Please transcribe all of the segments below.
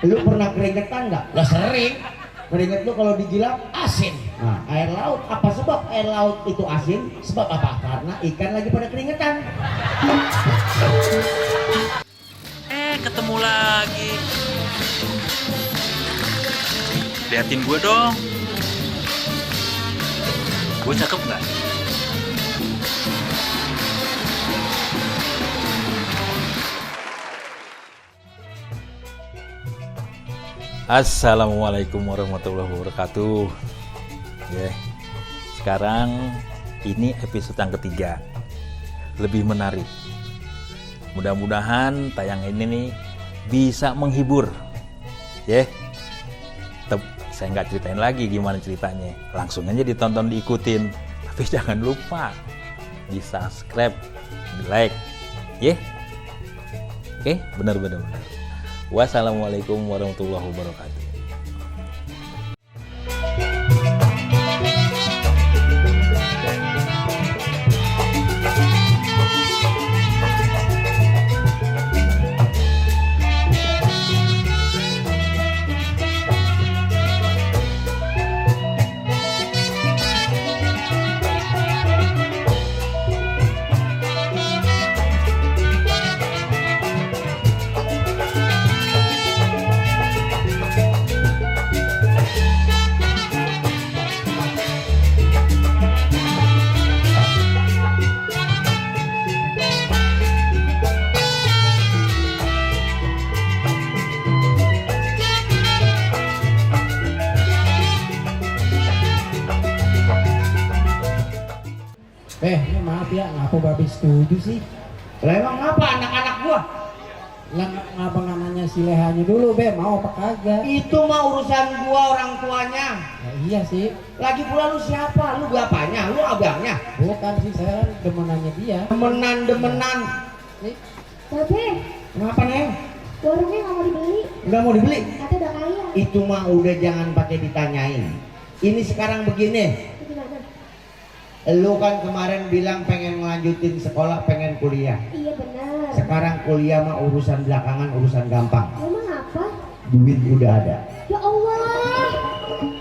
Lu pernah keringetan nggak? Lah sering. Keringet lu kalau dijilat Asin. nah, air laut. Apa sebab air laut itu asin? Sebab apa? Karena ikan lagi pada keringetan. Ketemu lagi. Liatin gue dong. Gue cakep nggak? Assalamualaikum warahmatullahi wabarakatuh. Sekarang ini episode yang ketiga, lebih menarik. Mudah-mudahan tayang ini nih bisa menghibur. Saya nggak ceritain lagi gimana ceritanya, langsung aja ditonton, diikutin. Tapi jangan lupa di subscribe, di like, Oke, benar. Wassalamualaikum warahmatullahi wabarakatuh. Ini maaf ya, ngapa babi setuju sih? Lah emang ngapa anak-anak gua? Lah ngapa nggak nanya si Lehanya dulu, mau apa kagak? Itu mah urusan gua, orang tuanya. Ya, iya sih. Lagi pula lu siapa? Lu bapaknya, lu abangnya. Bukan sih, saya kan demenannya dia. Demenan. Nih, Babe, Kenapa Neng? warungnya nggak mau dibeli, Nggak mau dibeli? katanya udah kaya. Itu mah udah jangan pakai ditanyain. Ini sekarang begini. Itu gimana? Lu kan kemarin bilang pengen ngelanjutin sekolah, pengen kuliah. Iya benar. Sekarang kuliah mah urusan belakangan, urusan gampang. Emang apa? Duit udah ada. Ya Allah,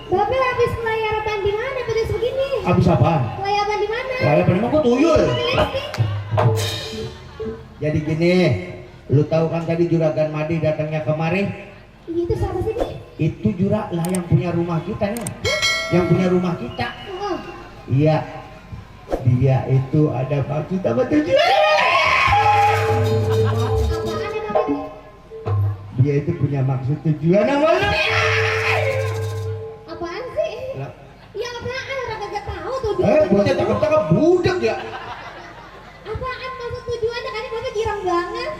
Babe habis kelayapan di mana? Pedes begini. Habis apaan? Kelayapan di mana? Kayak pada mah gua tuyul. Jadi gini, lu tahu kan tadi Juragan Madi datangnya kemari? Iya, itu siapa sih nih? Itu Jura lah yang punya rumah kita nih. Yang punya rumah kita. Oh, Iya. Dia itu ada maksud apa tujuan? apaan ya Babe? Dia itu punya maksud tujuan sama lu. Apaan sih? Lah, Ya apaan? Orang kagak tahu tuh. bocah cakep-cakep budak ya. Apaan maksud tujuannya? Kan Babe girang banget.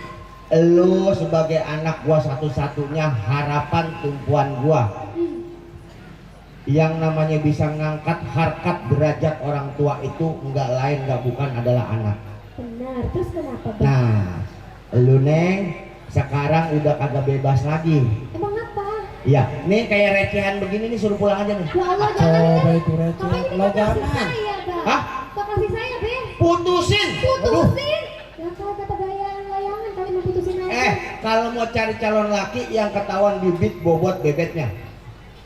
Lu sebagai anak gua satu-satunya harapan tumpuan gua. Yang namanya bisa ngangkat harkat derajat orang tua itu enggak lain enggak bukan adalah anak. Benar. Terus kenapa Babe? Nah, lu Neng sekarang udah kagak bebas lagi. Emang apa? Iya, nih kayak recehan begini nih suruh pulang aja nih. Ya Allah, jangan. coba itu receh. Pokoknya ini Lo kasih jangan. saya, Bang. Hah? Kok kasih saya, Be? Putusin. Putusin. Ya kalau kata layangan kali mau putusin aja. Kalau mau cari calon laki yang ketahuan bibit bobot bebetnya.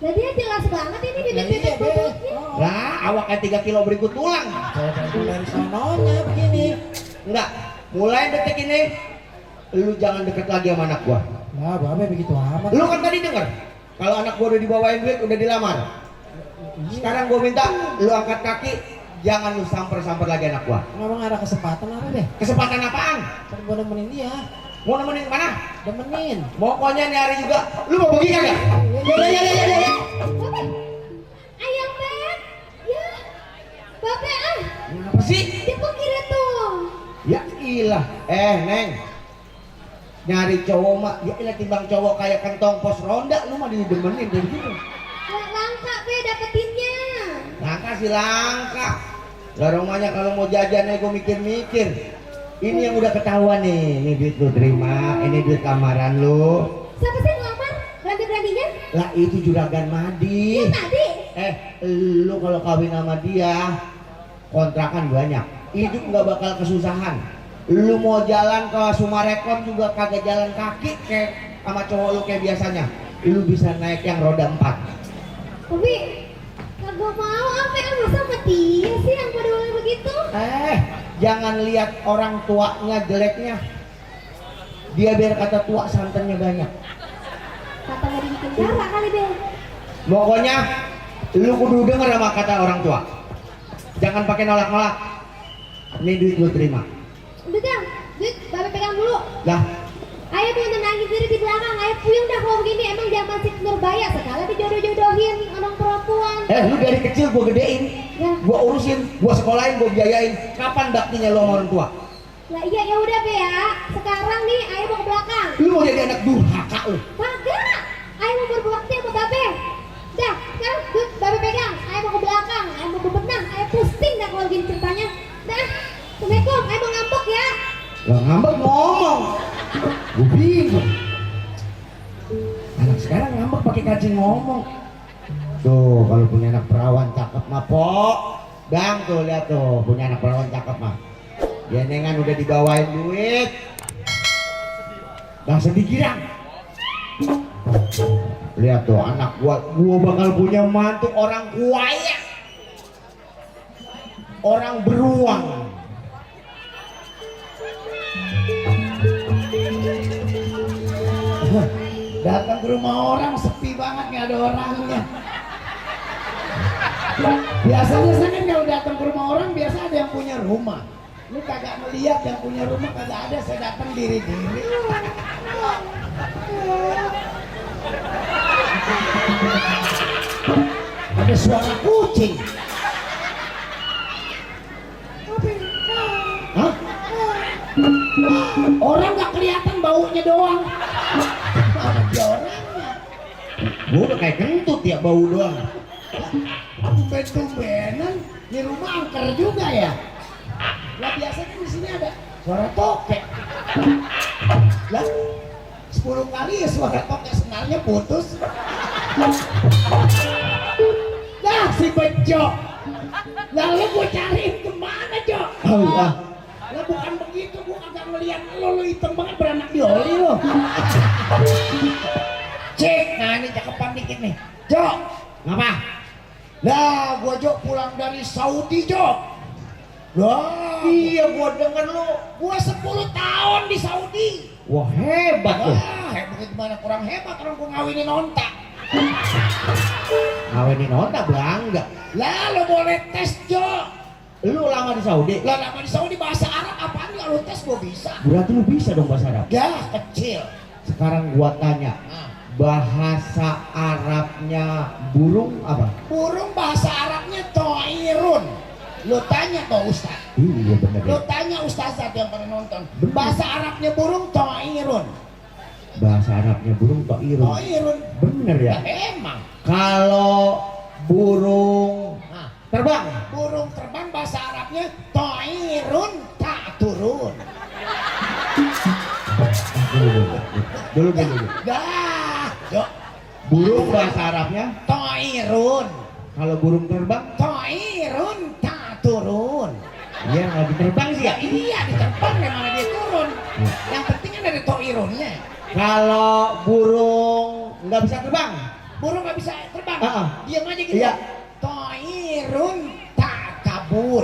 Jadi ya jelas banget ini Lah bibit-bibit iya, Be. bobotnya. Oh, Lah, awaknya 3 kilo berikut tulang. coba itu dari sononya begini. Enggak, mulai detik ini lu jangan deket lagi sama anak gua. Lah, Babe begitu amat. Lu kan tadi denger kalau anak gua udah dibawain duit, udah dilamar. Sekarang gua minta lu angkat kaki, jangan lu samper-samper lagi anak gua. Emang ada kesempatan apa, Be? Kesempatan apaan? Kan gua nemenin dia. Mau nemenin mana? Demenin. Pokoknya nih hari juga. Lu mau pergi kagak? Ya. Babe. Ayam, Be. Ya. Babe ah. Apa sih? Dia pergi deh tuh. Ya ilah. Neng. Nyari cowok mah, ya ilah timbang cowok kayak kentong pos ronda, lu mah didemenin kayak gitu. Langka, Be, dapetinnya. Langka sih langka. Lah rumahnya kalau mau jajannya gue mikir-mikir. Ini yang udah ketahuan nih, ini duit lu terima, ini duit lamaran lu. Siapa sih ngelamar? Berani-beraninya? Lah itu Juragan Madi. Ya tadi. Lu kalau kawin sama dia, kontrakan banyak, hidup nggak bakal kesusahan. Lu mau jalan ke Sumarekon juga kagak jalan kaki, kayak sama cowok lu kayak biasanya, lu bisa naik yang roda 4. Tapi kagak mau apa yang masa sama dia sih yang pada boleh begitu. Jangan lihat orang tuanya jeleknya. Dia biar kata tua santannya banyak. Kata mau dibikin darah kali deh. Pokoknya lu kudu denger sama kata orang tua. Jangan pakai nolak-nolak. Ini duit lu terima. Udah Dang, duit Babe pegang dulu. Lah, Ayah mau nenangin diri di belakang, ayah puyeng dah kalau begini. Emang zaman si Nurbaya sekali dijodoh-jodohin orang perempuan. lu dari kecil gua gedein, Ya. gua urusin, gua sekolahin, gua biayain. Kapan baktinya lu sama orang tua? Lah iya ya udah Be ya. Sekarang nih ayah mau ke belakang. Lu mau jadi anak durhaka lu. Kagak. Ayah mau berbakti sama Babe. Dah, sekarang duit Babe pegang. Ayah mau ke belakang, ayah mau bebenah, ayah pusing dah kalau gini ceritanya. Dah, Assalamualaikum, ayah mau ngambek ya. Lah ngambek ngomong. Gua bingung. Anak sekarang ngambek pakai kancing ngomong. Tuh, kalau punya anak perawan cakep mah, Pok. Bang tuh lihat tuh, punya anak perawan cakep mah. Genengan udah dibawain duit. Dah sedih girang. Lihat tuh anak gua bakal punya mantu orang kaya. Orang beruang. Datang ke rumah orang sepi banget, nggak ada orangnya. Biasanya saya kan kalau datang ke rumah orang biasa ada yang punya rumah. Ini kagak melihat yang punya rumah, kagak ada. Saya datang diri-diri. Ada suara kucing. Hah? Orang nggak kelihatan baunya doang. Mana dia orangnya? Gua udah kayak kentut ya bau doang. Tumben-tumbenan di rumah angker juga ya. Lah biasanya di sini ada suara tokek. Lah 10 kali ya suara tokek senarnya putus. Nah si Bejo. Lalu gua cariin kemana Jo? Ah. Lah bukan begitu, gua kagak ngeliat lo hitam banget beranak di oli lo. Cek, nah ini cakepan dikit nih. Jo, Ngapa? lah gua Jo pulang dari Saudi Jo. Wah, Iya gua denger lu. gua 10 tahun di Saudi. Wah hebat lu. Wah, hebat gimana, kurang hebat orang gua ngawinin onta. Ngawinin nota bangga. Lah lo boleh tes Jo. Lu lama di Saudi? Lah lama di Saudi bahasa Arab apaan kalau tes gua bisa. Berarti lu bisa dong bahasa Arab. Ya kecil. Sekarang gua tanya, Nah, bahasa Arabnya burung apa? burung bahasa Arabnya toirun. Lo tanya ke Ustaz. Iya bener ya. Lo tanya Ustazat yang pernah nonton. Bahasa Arabnya burung toirun. Bahasa Arabnya burung toirun. Toirun. Bener ya. Ya emang. Kalau burung Nah, terbang, burung terbang bahasa Arabnya toirun tak turun. dulu. Dah, Jo. Burung bahasa Arabnya, Toirun. kalau burung terbang, Toirun tak turun. dia nggak lagi terbang sih ya. Iya, diterbang mana dia turun. Yang penting kan ada toirunnya. Kalau burung nggak bisa terbang, Burung nggak bisa terbang. Ah. Diam aja gitu. Iya. Toirun tak kabur.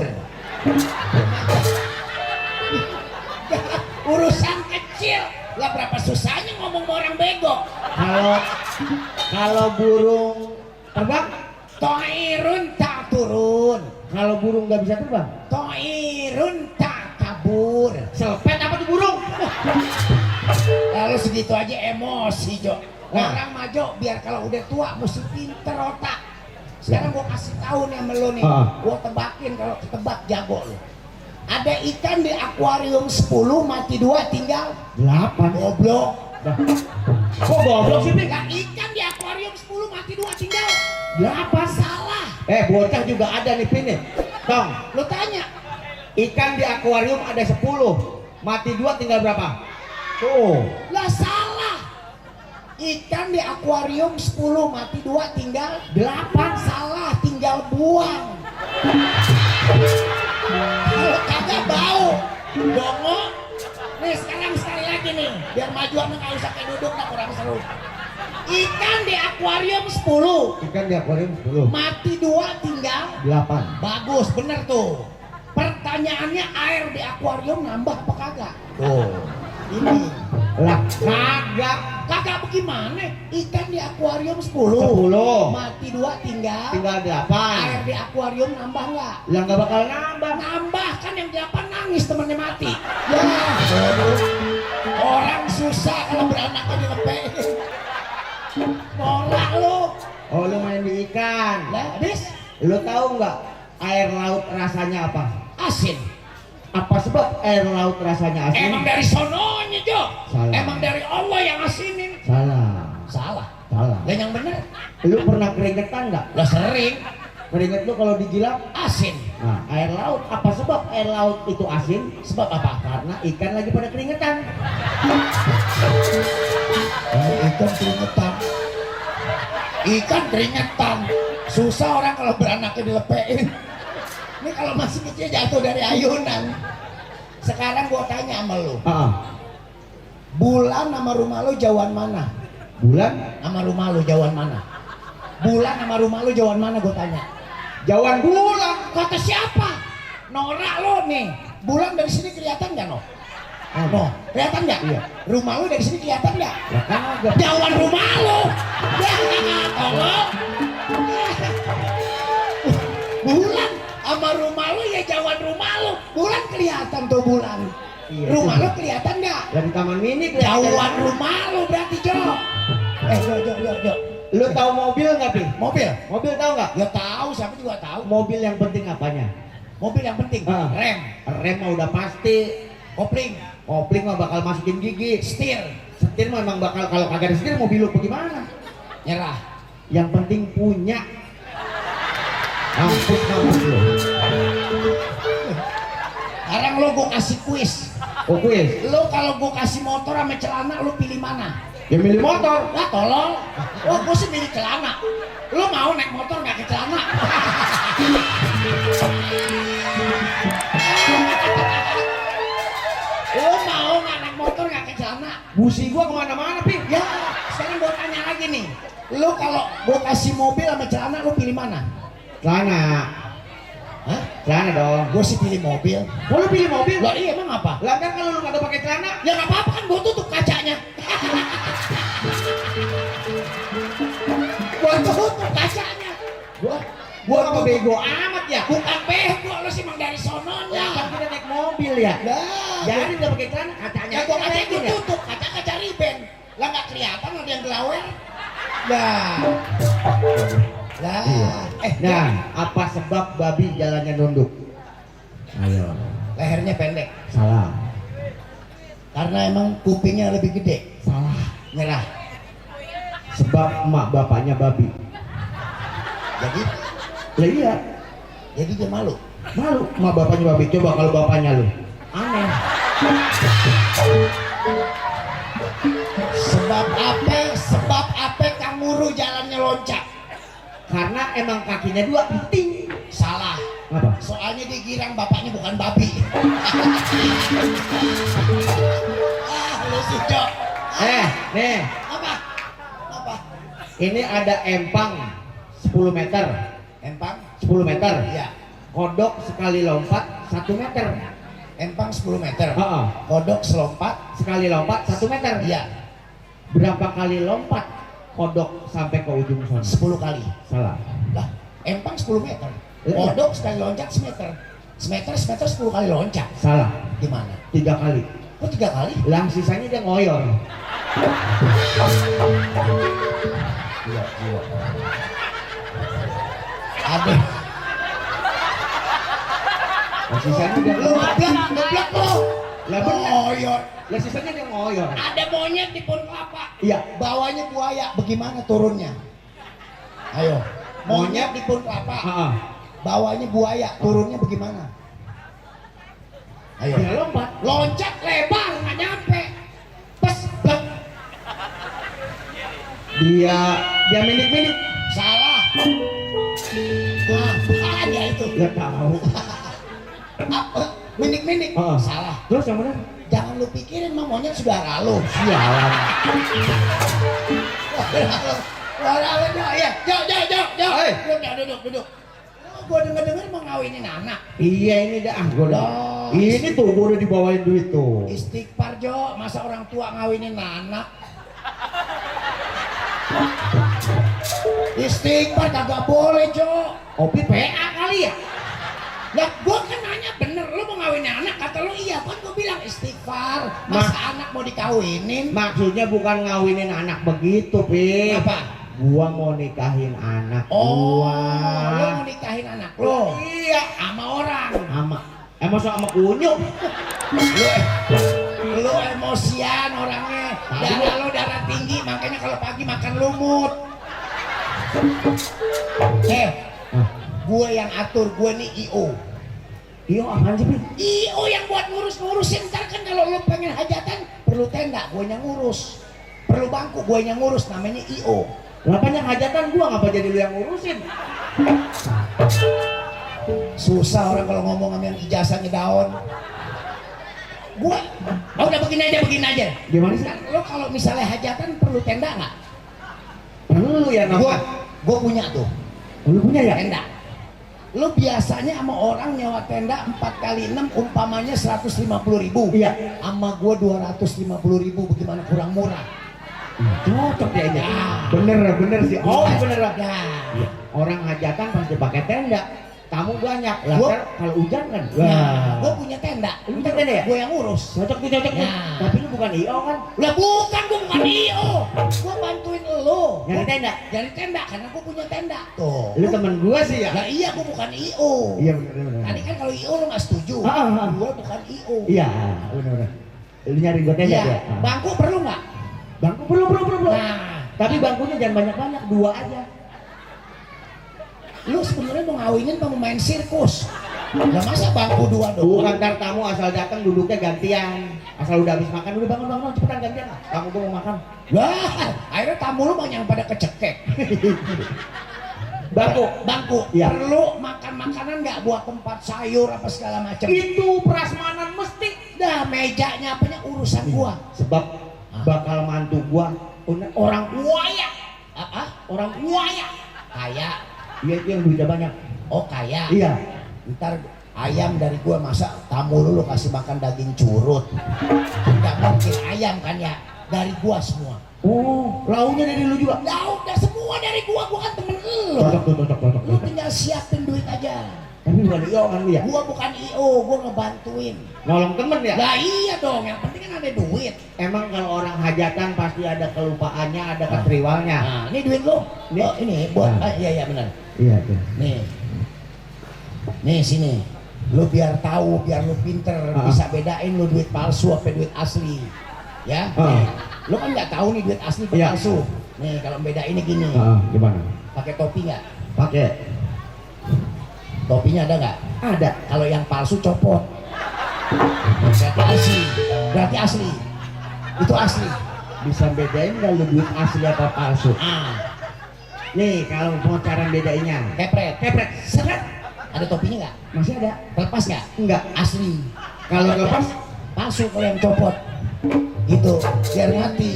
Urusan kecil. Lah berapa susahnya ngomong sama orang bego. kalau burung terbang, Toirun tak turun. kalau burung nggak bisa terbang, Toirun tak kabur. selepet apa tuh burung? Lalu segitu aja emosi Jo. Nah. Orang mah Jo biar kalau udah tua mesti pinter otak. Sekarang gua kasih tahu nih sama lo nih. Ah. Gua tebakin kalau ketebak jago lo. Ada ikan di akuarium 10 mati 2 tinggal 8. goblok. Kok goblok sih, Pik? Lah ikan di akuarium 10 mati 2 tinggal 8 salah. Bocah juga ada nih, Pin nih. Tong, Lo tanya. ikan di akuarium ada 10, mati 2 tinggal berapa? Tuh. Lah salah. Ikan di akuarium 10 mati 2 tinggal 8 salah, tinggal buang. Kalau kagak bau, bongo. Nih nih sekarang sekali lagi nih, biar majuan nggak usah kayak duduk dah kurang seru. Ikan di akuarium 10, Ikan di akuarium 10. mati 2 tinggal 8. bagus, bener tuh. Pertanyaannya air di akuarium nambah apa kagak? Tuh. Ini Lah kagak. kagak bagaimana? Ikan di akuarium 10, 10. mati 2 tinggal Tinggal air 8. di akuarium nambah nggak? Lah nggak bakal nambah. Nambah kan yang 8 nangis temennya mati. Ya, aduh. Orang susah kalau beranaknya dilepein. Norak lu. Oh lu main di ikan. Lah, habis Lu tahu nggak air laut rasanya apa? asin. Apa sebab air laut rasanya asin? Emang dari sononya, Jo. Salah. Emang dari Allah yang asinin. Salah. Salah. Salah. Dan yang bener, Lu pernah keringetan nggak? lah sering Keringet lu kalau digilang. asin. Nah, air laut. Apa sebab air laut itu asin? Sebab apa? Karena ikan lagi pada keringetan. Ikan keringetan. Ikan keringetan. Susah orang kalau beranaknya dilepein. Ini kalau masih kecil jatuh dari ayunan. Sekarang gua tanya sama lu. Bulan sama rumah lu jauhan mana? Bulan Sama rumah lu jauhan mana? Bulan sama rumah lu jauhan mana gua tanya? jauhan bulan. Kata siapa? Norak lu nih. Bulan dari sini kelihatan nggak, No? No, kelihatan nggak? Iya. Rumah lu dari sini kelihatan nggak? Lah kan agak. Jauhan rumah lu. Ya, tolong. Bulan sama rumah lu ya jauhan rumah lu. Bulan kelihatan tuh bulan. Iya, Rumah tuh. lu kelihatan nggak? Dari taman mini kelihatan. Jauhan rumah lu berarti, Jo. Jo. Lu tahu mobil nggak, Pi? Mobil? Mobil tahu nggak? Ya tahu, siapa juga tahu. Mobil yang penting apanya? Mobil yang penting, Ah. rem, Rem mah udah pasti. kopling, Kopling mah bakal masukin gigi. setir, Setir mah emang bakal, kalau kagak ada setir mobil lu bagaimana? nyerah. Yang penting punya. Mampus lu. Sekarang lo gue kasih kuis. Oh kuis. Lo kalau gue kasih motor sama celana, lo pilih mana? Ya milih motor. Lah tolong. Oh gue sih milih celana. Lo mau naik motor nggak ke celana? Lo mau nggak naik motor nggak ke celana? Busi gua kemana-mana, Pi. Ya, sekarang gue tanya lagi nih. Lo kalau gue kasih mobil sama celana, lo pilih mana? Celana. Hah? Celana dong. Gue sih pilih mobil. Oh, lu pilih mobil? Lo iya emang apa? Lah kan kalau lu kagak pakai celana, Ya nggak apa-apa kan gue tutup kacanya. Gue tutup kacanya. gua apa bego amat ya? Bukan bego, lo sih emang dari Ya sononya. kan kita naik mobil ya. Lah, Jadi udah pakai celana kacanya. ya gue aja kaca naikin gue ya? tutup, kaca riben. Lah nggak kelihatan ada yang gelawer. Lah, lah. Nah, apa sebab babi jalannya nunduk? Ayo. Lehernya pendek. Salah. Karena emang kupingnya lebih gede. Salah. Nyerah. Sebab emak bapaknya babi. Jadi, Lah iya. jadi dia malu. Malu emak bapaknya babi. Coba kalau bapaknya lu. Aneh. Sebab apa? Sebab apa kanguru jalannya loncat? Karena emang kakinya dua penting. Salah. Apa? Soalnya dia girang bapaknya bukan babi. Lu sih, Jo. Nih. Apa? Apa? Ini ada empang 10 meter. Empang? 10 meter. Iya. Kodok sekali lompat 1 meter. Empang 10 meter. Heeh. Kodok selompat. Sekali lompat 1 meter. Iya. Berapa kali lompat kodok sampai ke ujung sana? 10 kali. Salah. Lah, empang 10 meter. Iya. Kodok sekali loncat semeter. Semeter 10 kali loncat. Salah. Gimana? 3 kali. Kok 3 kali? Yang sisanya dia ngoyor. Iya. Aduh. Yang sisanya dia Lu ngeblak lo. Lah bener. Ngoyor. Yang sisanya dia ngoyor. Ada monyet di pohon kelapa. Iya. Bawahnya buaya. Bagaimana turunnya? Ayo. Monyet di pohon kelapa. Heeh. Bawahnya buaya. Turunnya bagaimana? Ayo. Dia lompat. Loncat lebar nggak nyampe. Pes, blek. Dia minik-minik. Salah. Ah, dia itu. Gak tahu. Apa? Minik-minik. Heeh. Salah. Terus yang benar? Jangan lu pikirin mah monyet saudara lu. Sialan. Saudara lu, ya, jauh. Hei. Duduk. Gua denger mau ngawinin anak. Iya ini dah gua udah. Loh. Ini tuh gua udah dibawain duit tuh. Istighfar Jo, masa orang tua ngawinin anak? Istighfar kagak boleh Jo. Opi PA kali ya? Lah gua kan nanya bener, lu mau ngawinin anak? Kata lu iya, kan gua bilang istighfar. Masa anak mau dikawinin? Maksudnya bukan ngawinin anak begitu, Pi. Apa? Gua mau nikahin anak Oh, gua. lu mau nikahin anak lo? Iya, Sama orang. sama kunyuk. Lu emosian orangnya. Darah lo darah tinggi, makanya kalau pagi makan lumut. Gue yang atur, gue nih IO. Iya apaan sih, Pi? IO yang buat ngurusin. Ntar kan kalau lu pengen hajatan perlu tenda, gue yang ngurus. Perlu bangku, gue yang ngurus, namanya IO. Kenapa yang hajatan gua ngapa jadi lu yang ngurusin? Susah orang kalau ngomong sama yang ijazahnya daun. Gua, udah begini aja. Gimana sih? Lo kalau misalnya hajatan perlu tenda nggak? Lu ya nampak. Gua punya tuh Lu punya ya? tenda. Lo biasanya sama orang nyewa tenda 4 kali 6 umpamanya 150.000. Iya. Sama gua 250.000, bagaimana kurang murah? Cocok ya ini. Ya. Bener sih. Oh bener lah. Ya. Orang hajatan pasti pakai tenda. Tamu banyak. Lah Gua- ntar kalau hujan kan. Nah, gua punya tenda. Lu punya tenda ya? Gua yang ngurus. Cocok tuh. Ya. Tapi lu bukan IO kan? Lah bukan, gua bukan IO. Gua bantuin lo. Nyari tenda. Jadi tenda karena gua punya tenda. Tuh. Lu temen gua sih ya? Lah iya, gua bukan IO. Iya bener. Tadi kan kalau IO lo nggak setuju. Ah. Gua bukan IO. Iya bener. Lu nyari gua tenda Iya. ya? Bangku perlu nggak? Bangku belum. Nah, Tapi bangkunya jangan banyak-banyak, 2 aja. lu sebenarnya mau ngawinin apa mau main sirkus? Lah masa bangku 2 doang? Bukan ntar tamu asal datang duduknya gantian. Asal udah habis makan, udah bangun cepetan gantian lah. Kamu gua mau makan. Lah, akhirnya tamu lu banyak pada kecekek. Bangku. Iya. Perlu makan makanan nggak buat tempat sayur apa segala macam? Itu prasmanan mesti. Dah mejanya apanya urusan gua. Sebab bakal mantu gua orang kaya. Orang kaya. Kaya. Iya itu yang duitnya banyak. Oh kaya. Iya. Ntar ayam dari gua, masa tamu lu kasih makan daging curut? Nggak mungkin ayam kan ya. Dari gua semua. Oh, launya dari lu juga. Lauk dah semua dari gua kan temen lu. Cocok. Lu tinggal siapin duit aja. Tapi bukan IO kan lu ya? Gua bukan IO, gua ngebantuin. Nolong temen ya? Lah iya dong, yang penting kan ada duit. Emang kalau orang hajatan pasti ada kelupaannya, ada ketriwalnya. Nah, ini duit lu. Ini? Oh, ini buat Nah. iya benar. Iya tuh. Nih sini. Lu biar tahu, biar lu pinter bisa bedain lu duit palsu apa duit asli. Ya. Nih. Lu kan nggak tahu nih duit asli atau Iya. palsu. Nih kalau bedainnya gini. Gimana? Pakai topi nggak? Pakai. Topinya ada nggak? Ada. Kalau yang palsu copot. Berarti asli. Itu asli. Bisa bedain nggak lu duit asli apa palsu? Nih, Kalau mau cara bedainnya. kepret. Seret. Ada topinya nggak? Masih ada? Lepas nggak? Enggak. Asli. Kalau lepas? Palsu kalau yang copot. Gitu. Biar mati.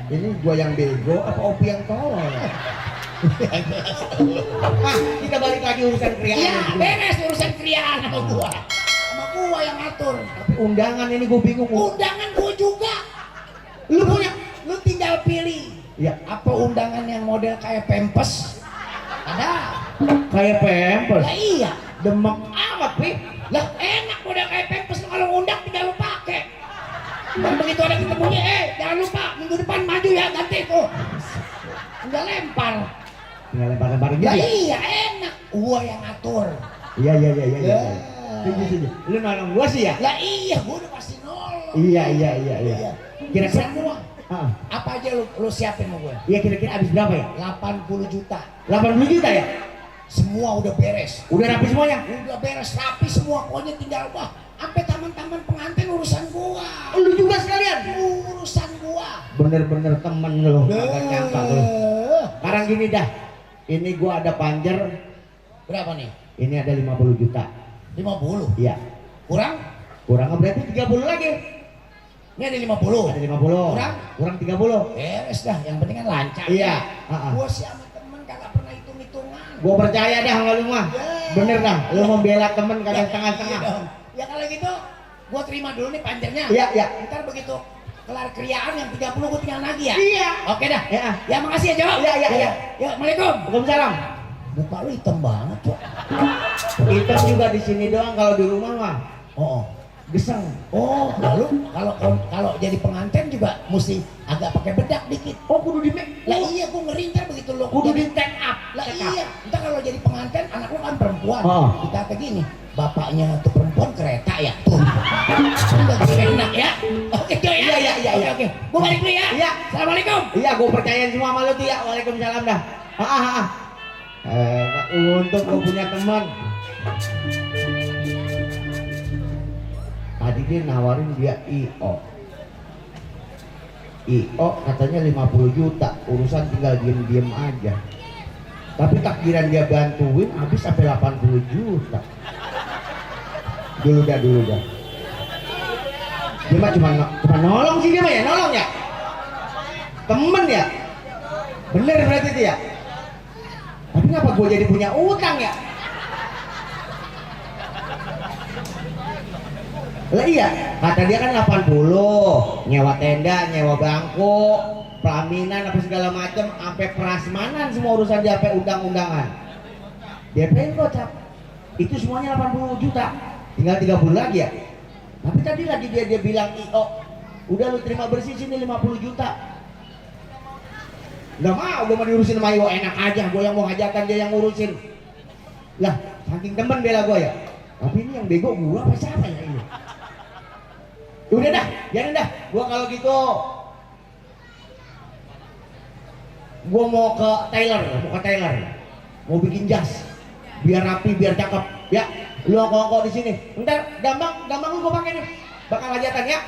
Ini gua yang bego apa Opi yang tolol? Kita balik lagi urusan kriaan. Iya, beres urusan kriaan sama gua. Sama gua yang ngatur. Tapi undangan ini gua bingung. Undangan gua juga. Lu punya? Lu tinggal pilih. Ya, Apa undangan yang model kayak pempes? Ada. kayak pempes. Lah iya. Demek amat, Pi. Lah enak model kayak pempes, lu kalau undang tinggal lu pakai. Dan begitu ada ketemunya, jangan lupa minggu depan maju ya, ganti tuh. Enggak lempar. Tinggal lempar-lemparin gitu Lah ya? iya enak. Gua yang ngatur. Iya. Ya. Setuju. Lu nolong gua sih ya? Lah iya, gua udah pasti nolong. Iya. Kira-kira Semua. Apa aja lu siapin sama gue? Iya kira-kira habis berapa ya? 80 juta. 80 juta ya? Semua udah beres. Udah rapi semuanya? Udah beres rapi semua. Pokoknya tinggal sampai taman-taman pengantin urusan gua. Lu juga sekalian? Urusan gua. Bener-bener temen lu. Agak nyangka lu. Sekarang gini dah. Ini gua ada panjer. Berapa nih? Ini ada 50 juta. 50. Iya. Kurang? Kurang berarti 30 lagi. Ini ada 50. Ada 50. Kurang? Kurang 30. Beres dah, yang penting kan lancar. Iya. Gua sih sama temen kagak pernah hitung-hitungan. Gua percaya dah sama lu mah. Bener dah, lu membela temen kagak setengah-setengah. Iya dong. Ya kalau gitu, gua terima dulu nih panjernya. Iya, iya. Ntar begitu kelar kriaan yang 30 gua tinggal nagih ya. Iya. Oke dah. Ya. Ya makasih ya, Jo. Iya, iya, iya. Ya, Assalamualaikum. Waalaikumsalam. Muka lu hitam banget, Jo. Kita juga di sini doang, kalau di rumah mah Oh. geseng. Oh, lalu kalau jadi pengantin juga mesti agak pakai bedak dikit. Oh, kudu di make. Lah iya, gua ngeri ntar begitu lo Kudu jadi- di take up. Lah Take up. iya, ntar kalau jadi pengantin anak lu kan perempuan. Oh. Kita kayak gini, bapaknya tuh perempuan kereta ya. Tuh. Udah gak enak ya. Oke, Jo ya. Iya, iya, iya, iya. Oke. Gua balik dulu ya. Iya. Assalamualaikum. Iya, gua percayain semua sama lu tuh ya. Waalaikumsalam dah. Untuk gua punya teman. Tadi dia nawarin dia IO katanya 50 juta, urusan tinggal diem-diem aja. Tapi takdiran dia bantuin habis sampai 80 juta. Dulu dah. Dia mah cuma nolong sih, dia mah ya, nolong ya. Temen ya. Bener berarti itu ya. Tapi kenapa gue jadi punya utang ya? Lah iya, kata dia kan 80, nyewa tenda, nyewa bangku, pelaminan apa segala macam, sampai prasmanan semua urusan dia, sampai undang-undangan. DP kocap. Itu semuanya 80 juta. Tinggal 30 lagi ya. Tapi tadi lagi dia bilang IO, udah lu terima bersih sini 50 juta. Nggak mau, gue mau diurusin sama IO, enak aja, gue yang mau hajatan, dia yang ngurusin. Lah, saking temen bela gue ya. Tapi ini yang bego gue apa siapa ya ini? Udah dah, biarin dah. Gua kalau gitu gua mau ke tailor, mau bikin jas biar rapi, biar cakep ya. Lu angko-angko di sini. Ntar gampang lu gua pakai nih. Bakal hajatan ya.